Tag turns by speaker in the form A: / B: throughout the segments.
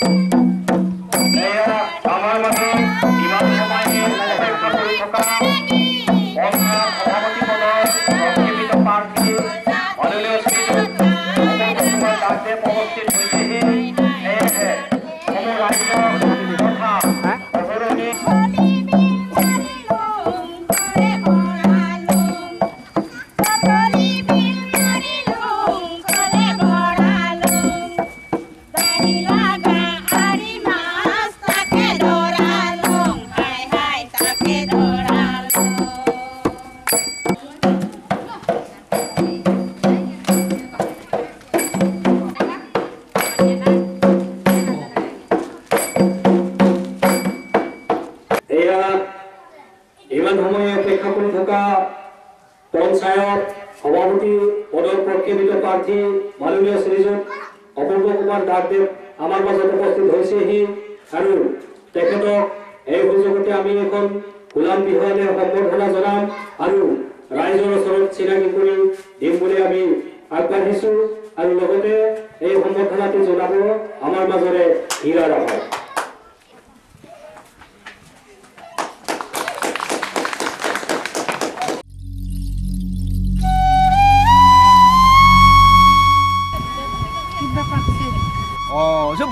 A: এয়া আমাৰ মাজত ইমান সময় অপেক্ষা কৰি থকা পঞ্চায়ত সভাপতি পদৰ প্ৰক্ষেপিত প্ৰাৰ্থী মাননীয় শ্ৰীযুত অপূৰ্ব কুমাৰ দাসদেৱ উপস্থিত হৈছেহি। সেয়েহে সমূহ ৰাইজক তথা অগ্ৰণী এয়া ইমান সময় অপেক্ষা কৰি থকা পঞ্চায়ত সভাপতি পদৰ প্ৰক্ষেপিত প্ৰাৰ্থী মাননীয় শ্ৰীযুত অপূৰ্ব কুমাৰ দাসদেৱ আমাৰ মাজত উপস্থিত হৈছেহি আৰু তেখেতক এই সুযোগতে আমি এখন গোলাম বিহুৱানে সম্বৰ্ধনা জনাম আৰু ৰাইজৰ ওচৰত চিনাকি কৰি দিম বুলি আমি আগবাঢ়িছো আৰু লগতে এই সম্বৰ্ধনাটো জনাব আমাৰ মাজৰে হীৰা ৰাভা।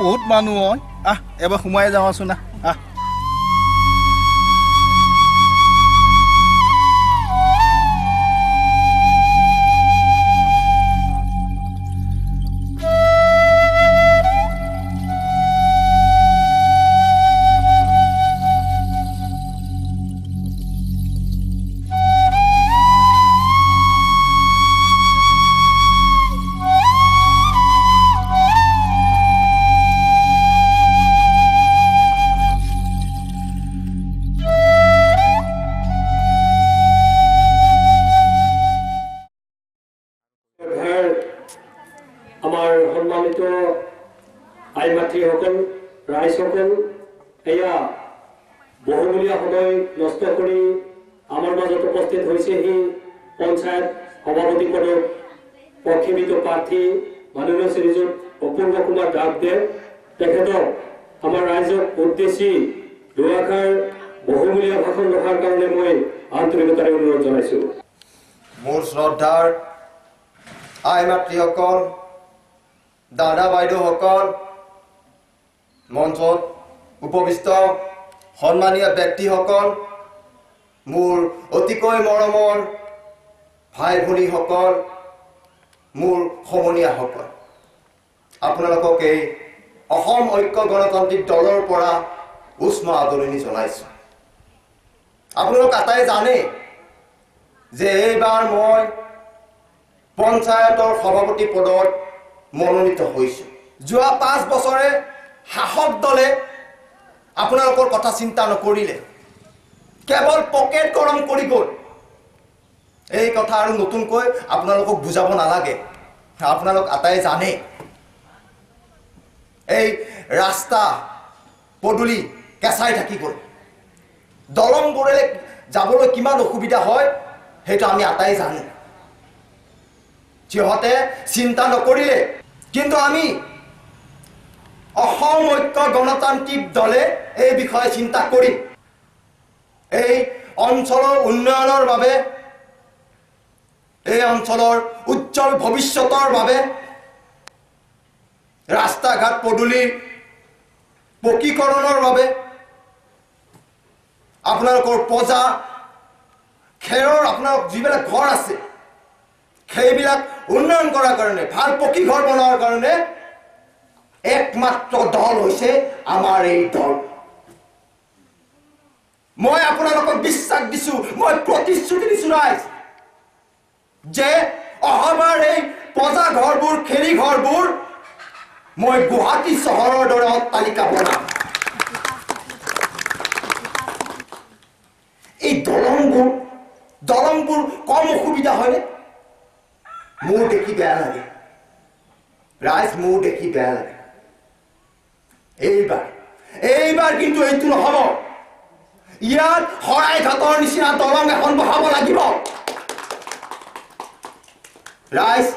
B: বহুত মানুহ হয়, আহ এবাৰ সোমাই যাওঁচোন। আহ
A: আমাৰ সন্মানিত আই মাতৃসকল, ৰাইজসকল, এয়া বহুমূলীয়া সময় নষ্ট কৰি আমাৰ মাজত উপস্থিত হৈছেহি পঞ্চায়ত সভাপতি পদত প্ৰক্ষেপিত প্ৰাৰ্থী মাননীয় শ্ৰীযুত অপূৰ্ব কুমাৰ দাসদেৱ। তেখেতক আমাৰ ৰাইজক উদ্দেশ্যি দুআষাৰ বহুমূলীয়া ভাষণ ৰখাৰ কাৰণে মই আন্তৰিকতাৰে অনুৰোধ জনাইছোঁ।
C: মোৰ শ্ৰদ্ধাৰ আই মাতৃসকল, দাদা বাইদেউসকল, মঞ্চত উপবিষ্ট সন্মানীয় ব্যক্তিসকল, মোৰ অতিকৈ মৰমৰ ভাই ভনীসকল, মোৰ সমনীয়াসকল, আপোনালোকক এই অসম ঐক্য গণতান্ত্ৰিক দলৰ পৰা উষ্ম আদৰণি জনাইছোঁ। আপোনালোক আটাই জানে যে এইবাৰ মই পঞ্চায়তৰ সভাপতি পদত মনোনীত হৈছোঁ। যোৱা 5 বছৰে শাসক দলে আপোনালোকৰ কথা চিন্তা নকৰিলে, কেৱল পকেট গৰম কৰি গ'ল। এই কথা আৰু নতুনকৈ আপোনালোকক বুজাব নালাগে, আপোনালোক আটাই জানে। এই ৰাস্তা পদূলি কেঁচাই থাকি গ'ল, দলংবোৰেৰে যাবলৈ কিমান অসুবিধা হয় সেইটো আমি আটাই জানো। সিহঁতে চিন্তা নকৰিলে, কিন্তু আমি অসম ঐক্য গণতান্ত্ৰিক দলে এই বিষয়ে চিন্তা কৰিম। এই অঞ্চলৰ উন্নয়নৰ বাবে, এই অঞ্চলৰ উজ্জ্বল ভৱিষ্যতৰ বাবে ৰাস্তা ঘাট পদূলি পকীকৰণৰ বাবে, আপোনালোকৰ পজা খেৰৰ আপোনালোক যিবিলাক ঘৰ আছে সেইবিলাক উন্নয়ন কৰাৰ কাৰণে, ভাল পকী ঘৰ বনোৱাৰ কাৰণে একমাত্ৰ দল হৈছে আমাৰ এই দল। মই আপোনালোকক বিশ্বাস দিছো, মই প্ৰতিশ্ৰুতি দিছো ৰাইজ, যে অহাবাৰ এই পজা ঘৰবোৰ, খেৰী ঘৰবোৰ মই গুৱাহাটী চহৰৰ দৰে অট্টালিকা বনাম। এই দলংবোৰ কম অসুবিধা হয়নে? মোৰ দেখি বেয়া লাগে ৰাইজ, মোৰ দেখি বেয়া লাগে। এইবাৰ কিন্তু এইটো নহ'ব। ইয়াত শৰাইঘাটৰ নিচিনা দলং এখন বহাব লাগিব। ৰাইজ,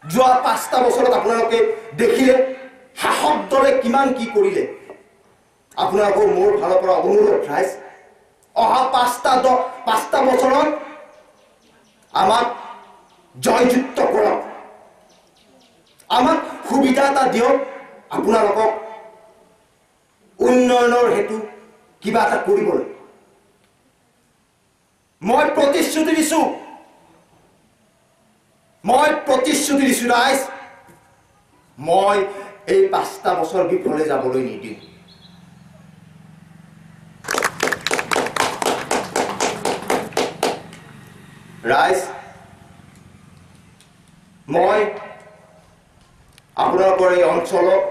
C: যোৱা 5টা বছৰত আপোনালোকে দেখিলে শাসক দলে কিমান কি কৰিলে। আপোনালোকৰ মোৰ ফালৰ পৰা অনুৰোধ ৰাইজ, অহা পাঁচটা বছৰত আমাক জয়যুক্ত কৰক, আমাক সুবিধা এটা দিয়ক, আপোনালোকক উন্নয়নৰ হেতু কিবা এটা কৰিবলৈ। মই প্ৰতিশ্ৰুতি দিছো, মই প্ৰতিশ্ৰুতি দিছো ৰাইজ, মই এই 5টা বছৰ বিফলে যাবলৈ নিদিওঁ। ৰাইজ, মই আপোনালোকৰ এই অঞ্চলত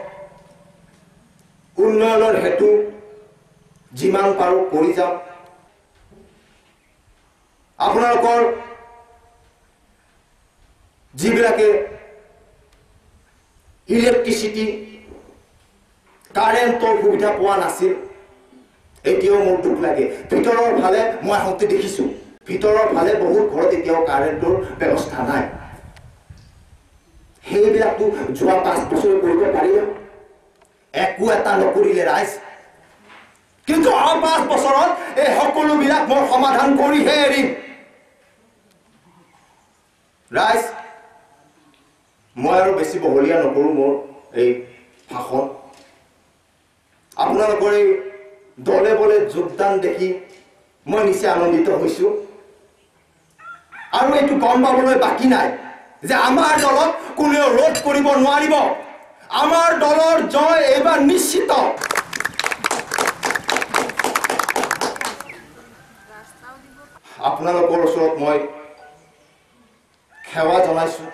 C: উন্নয়নৰ হেতু যিমান পাৰোঁ কৰি যাম। আপোনালোকৰ যিবিলাকে ইলেক্ট্ৰিচিটি কাৰেণ্টৰ সুবিধা পোৱা নাছিল, এতিয়াও মোৰ দুখ লাগে। ভিতৰৰ ফালে মই আহোঁতে দেখিছোঁ, ভিতৰৰ ফালে বহুত ঘৰত এতিয়াও কাৰেণ্টৰ ব্যৱস্থা নাই। সেইবিলাকতো যোৱা 5 বছৰ কৰিব পাৰিলে, একো এটা নকৰিলে ৰাইজ। কিন্তু অহা 5 বছৰত এই সকলোবিলাক মই সমাধান কৰিহে এৰিম। ৰাইজ, মই আৰু বেছি বহলীয়া নকৰোঁ মোৰ এই ভাষণ। আপোনালোকৰ এই দলে বলে যোগদান দেখি মই নিচে আনন্দিত হৈছোঁ। আৰু এইটো গম পাবলৈ বাকী নাই যে আমাৰ দলক কোনেও ৰোধ কৰিব নোৱাৰিব। আমাৰ দলৰ জয় এইবাৰ নিশ্চিত। আপোনালোকৰ ওচৰত মই সেৱা জনাইছোঁ,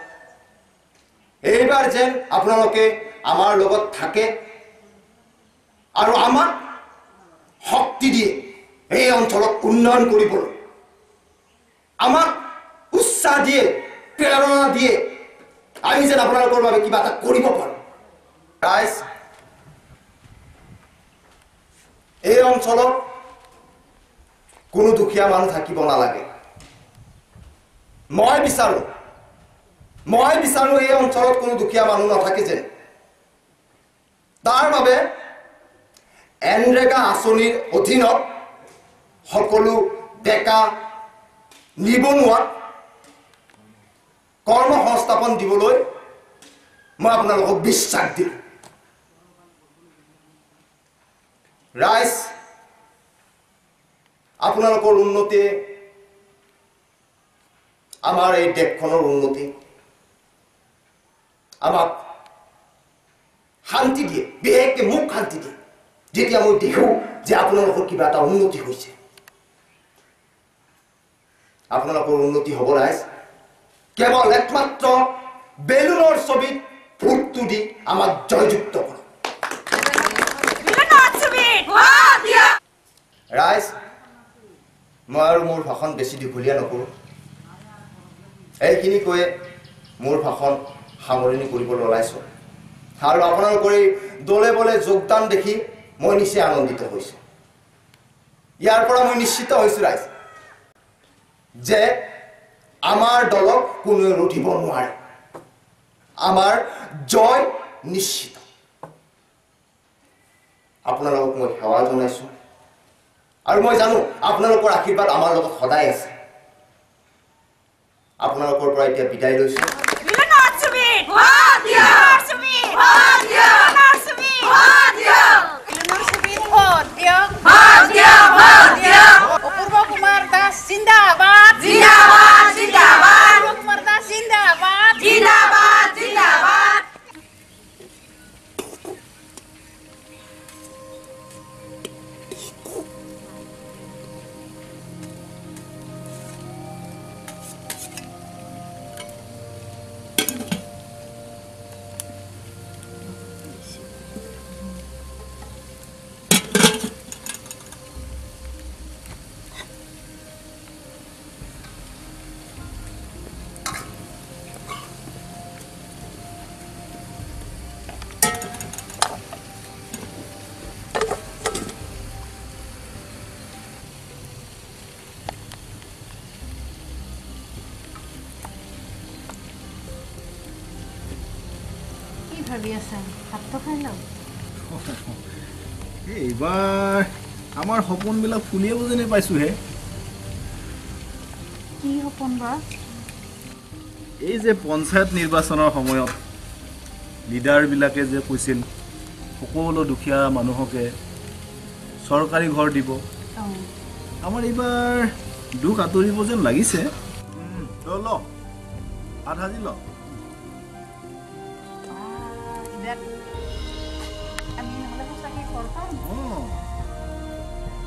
C: এইবাৰ যেন আপোনালোকে আমাৰ লগত থাকে আৰু আমাক শক্তি দিয়ে এই অঞ্চলত উন্নয়ন কৰিবলৈ, আমাক উৎসাহ দিয়ে, প্ৰেৰণা দিয়ে, আমি যেন আপোনালোকৰ বাবে কিবা এটা কৰিব পাৰোঁ। ৰাইজ, এই অঞ্চলত কোনো দুখীয়া মানুহ থাকিব নালাগে। মই বিচাৰোঁ এই অঞ্চলত কোনো দুখীয়া মানুহ নাথাকে যেন। তাৰ বাবে এনৰেগা আঁচনিৰ অধীনত সকলো ডেকা নিবনুৱাক কৰ্মসংস্থাপন দিবলৈ মই আপোনালোকক বিশ্বাস দিম। ৰাইজ, আপোনালোকৰ উন্নতি আমাৰ এই দেশখনৰ উন্নতি, আমাক শান্তি দিয়ে, বিশেষকৈ মোক শান্তি দিয়ে যেতিয়া মই দেখোঁ যে আপোনালোকৰ কিবা এটা উন্নতি হৈছে। আপোনালোকৰ উন্নতি হ'ব ৰাইজ, কেৱল একমাত্ৰ বেলুনৰ ছবিত ভোটটো দি আমাক জয়যুক্ত কৰক। ৰাইজ, মই আৰু মোৰ ভাষণ বেছি দীঘলীয়া নকৰোঁ। এইখিনি কৈয়ে মোৰ ভাষণ সামৰণি কৰিবলৈ ওলাইছোঁ। আৰু আপোনালোকৰ এই দলে বলে যোগদান দেখি মই নিচে আনন্দিত হৈছোঁ। ইয়াৰ পৰা মই নিশ্চিত হৈছোঁ ৰাইজ যে আমাৰ দলক কোনেও ৰুধিব নোৱাৰে, আমাৰ জয় নিশ্চিত। আপোনালোকক মই সেৱা জনাইছোঁ আৰু মই জানো আপোনালোকৰ আশীৰ্বাদ আমাৰ লগত সদায় আছে। আপোনালোকৰ পৰা এতিয়া বিদায় লৈছোঁ।
D: অপূৰ্ব কুমাৰ দাস জিন্দাবাদ, জিন্দাবাদ, জিন্দাবাদ। অপূৰ্ব কুমাৰ দাস জিন্দাবাদ, জিন্দাবাদ, জিন্দাবাদ। ভাবি আছা? ভাতটো খাই লওঁ।
B: এইবাৰ আমাৰ সপোনবিলাক ফুলিয়াব যেনে পাইছোঁহে।
D: কি সপোন বা?
B: এই যে পঞ্চায়ত নিৰ্বাচনৰ সময়ত লিডাৰবিলাকে যে কৈছিল সকলো দুখীয়া মানুহকে চৰকাৰী ঘৰ দিব, আমাৰ এইবাৰ দুখ আঁতৰিব যেন লাগিছে। ল ভাত সাজি ল।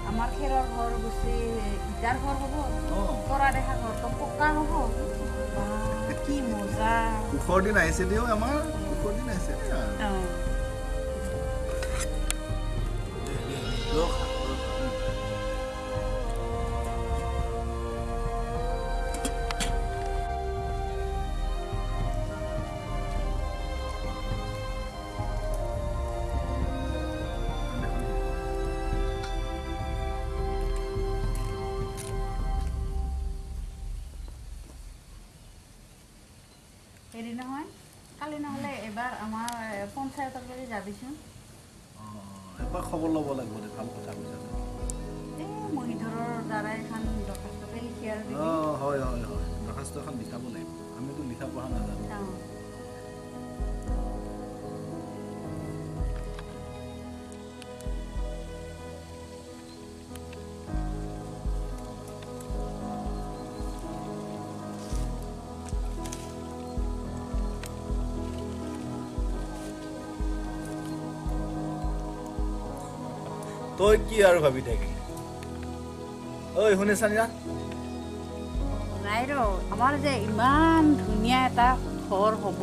D: আমাৰ খেৰৰ ঘৰ গুচি ইটাৰ ঘৰ হ'ব, তৰা দেখা ঘৰটো পকা হ'ব। কি মজা!
B: সুখৰ দিন আহিছে দিয়ক, আমাৰ সুখৰ দিন আহিছে।
D: হেৰি নহয়, কালি নহ'লে এবাৰ আমাৰ পঞ্চায়তৰ লৈ যাবিচোন।
B: এবাৰ খবৰ ল'ব লাগিব দে। ভাল কথা কৈছা।
D: এই মহিধৰৰ দ্বাৰা এখন দৰ্খাস্তকে লিখি আৰু।
B: অঁ হয় হয় হয়, দৰ্খাস্ত এখন লিখাব লাগিব। আমিতো লিখা পঢ়া নাজানো। তই কি আৰু ভাবি থাকিলি? ঐ শুনিছা নি?
D: নাই ৰ, আমাৰ যে ইমান ধুনীয়া এটা ঘৰ হ'ব,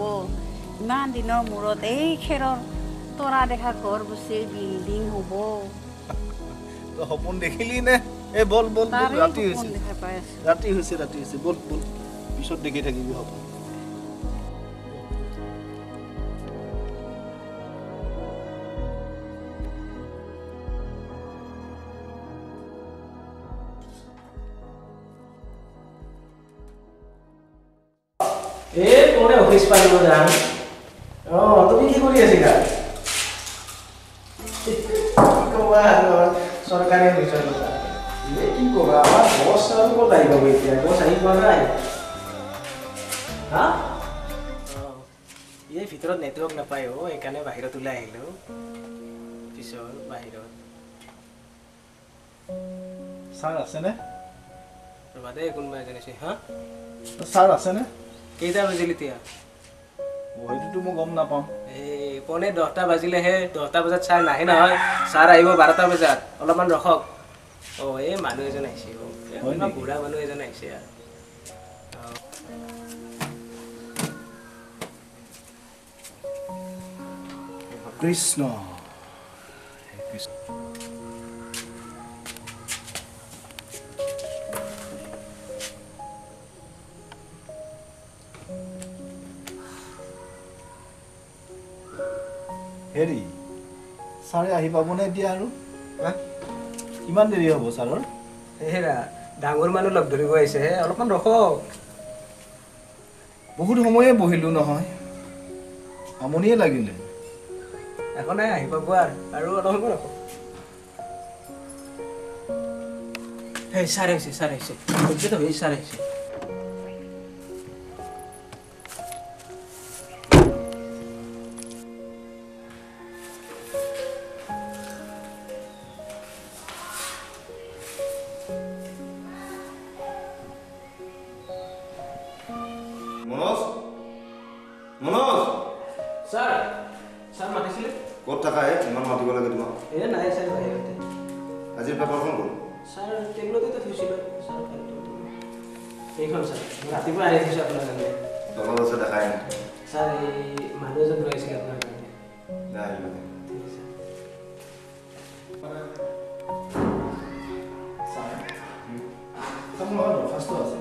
D: ইমান দিনৰ মূৰত এই খেৰৰ তৰা দেখা ঘৰ গুচি বিল্ডিং হ'ব।
B: তই সপোন দেখিলি নে? এই বল বল, ৰাতি হৈছে, ৰাতি হৈছে, ৰাতি হৈছে, বল বল, পিছত দেখি থাকিবি সপোন।
A: এই কোনে অফিচ পালিব যাম। অঁ, তুমি কি কৰি আছিলা? কি ক'বা আৰু, চৰকাৰী অফিচৰ কথা। এই কি ক'বা, আমাৰ বছ আৰু ক'ত আহিব এতিয়া? বছ আহি পোৱা নাই। হা, এই ভিতৰত নেটৱৰ্ক নাপায় অ', সেইকাৰণে বাহিৰত ওলাই আহিলোঁ। অফিচৰ বাহিৰত।
B: ছাৰ আছেনে?
A: ৰ'বা দেই, কোনোবা এজন আছে। হা,
B: ছাৰ আছেনে?
A: কেইটা বাজিল এতিয়া?
B: সেইটোতো মই গম নাপাওঁ।
A: এই 9:45 বাজিলেহে। 10টা বজাত ছাৰ নাহে নহয়, ছাৰ আহিব 12টা বজাত। অলপমান ৰখক। অঁ, এই মানুহ এজন আহিছে। অ', বুঢ়া মানুহ এজন আহিছে। আৰু
B: কৃষ্ণ কৃষ্ণ। হেৰি, ছাৰে আহি পাবনে এতিয়া আৰু? কিমান দেৰি হ'ব ছাৰৰ?
A: হেৰা, ডাঙৰ মানুহ লগ ধৰিব আহিছে, অলপমান ৰখক।
B: বহুত সময়ে বহিলোঁ নহয়, আমনিয়ে লাগিলে।
A: একো নাই, আহি পাব আৰু অলপ সময় ৰখক। সেই ছাৰ আহিছে, ছাৰ আহিছে, ছাৰ আহিছে।
E: মনোজ, মনোজ।
A: ছাৰ, ছাৰ মাতিছিলে?
E: ক'ত থাকা হে? ইমান মাতিব লাগে তোমাক?
A: এ নাই ছাৰ, বাহিৰতে।
E: আজিৰ পেপাৰখন ক'ত?
A: ছাৰ টেবুলতে থৈছিলোঁ ছাৰ। এইখন ছাৰ, ৰাতিপুৱা আনি থৈছোঁ আপোনাৰ কাৰণে।
E: তলত আছে, দেখাই নাই।
A: ছাৰ, এই মানুহ এজন ৰৈ আছিলে আপোনাৰ কাৰণে।
E: দে, আহিব দে।
A: ঠিক আছে।
B: ছাৰ, মোৰ লগত দৰখাস্ত আছে।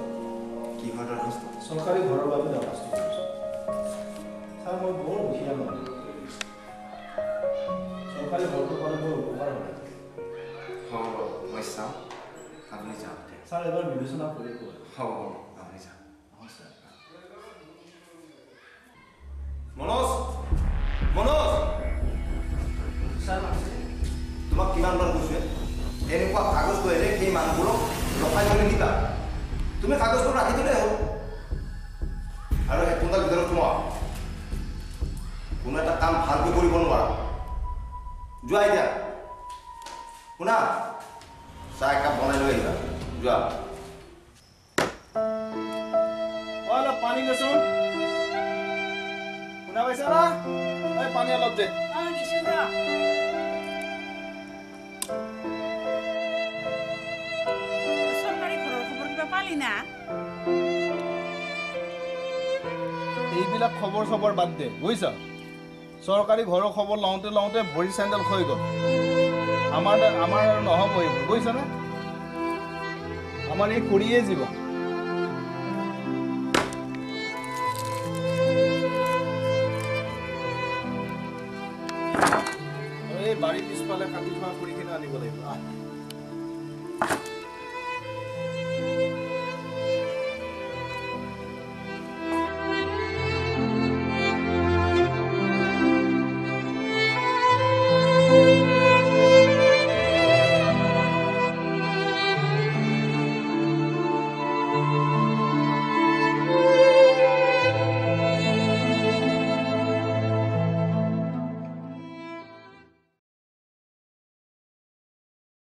E: কিহৰ দৰখাস্ত?
B: চৰকাৰী ঘৰৰ বাবে দৰখাস্ত কৰিছোঁ ছাৰ। মই বৰ দুখীয়া মানুহ, চৰকাৰী ঘৰটো পালে বৰ উপকাৰ হয়।
E: হ'ব বাৰু, মই চাম, আপুনি যাওক।
B: ছাৰ, এবাৰ বিবেচনা কৰিব।
E: হ'ব হ'ব, আপুনি যাওক।
B: অঁ ছাৰ।
E: মনোজ। তুমি কাগজবোৰ ৰাখি থ'লেই হ'ল। আৰু হেডফোনডাল ভিতৰত সোমোৱা, কোনো এটা কাম ভালকৈ কৰিব নোৱাৰা। যোৱা এতিয়া, শুনা, চাহ একাপ বনাই লৈ আহিবা, যোৱা।
B: অলপ পানী দেচোন, শুনা পাইছা না? এই পানী অলপ দে।
D: চৰকাৰী ঘৰৰ খবৰ কিবা পালি না?
B: এইবিলাক খবৰ চবৰ বাদ দে, বুজিছ? চৰকাৰী ঘৰৰ খবৰ লওঁতে লওঁতে ভৰি চেণ্ডেল হৈ গ'ল আমাৰ। আমাৰ আৰু নহ'ব এইবোৰ, বুজিছনে? আমাৰ এই কৰিয়ে জীৱন। এই বাৰীৰ পিছফালে কাটি থোৱা খৰিখিনি আনিব লাগিব। আহ।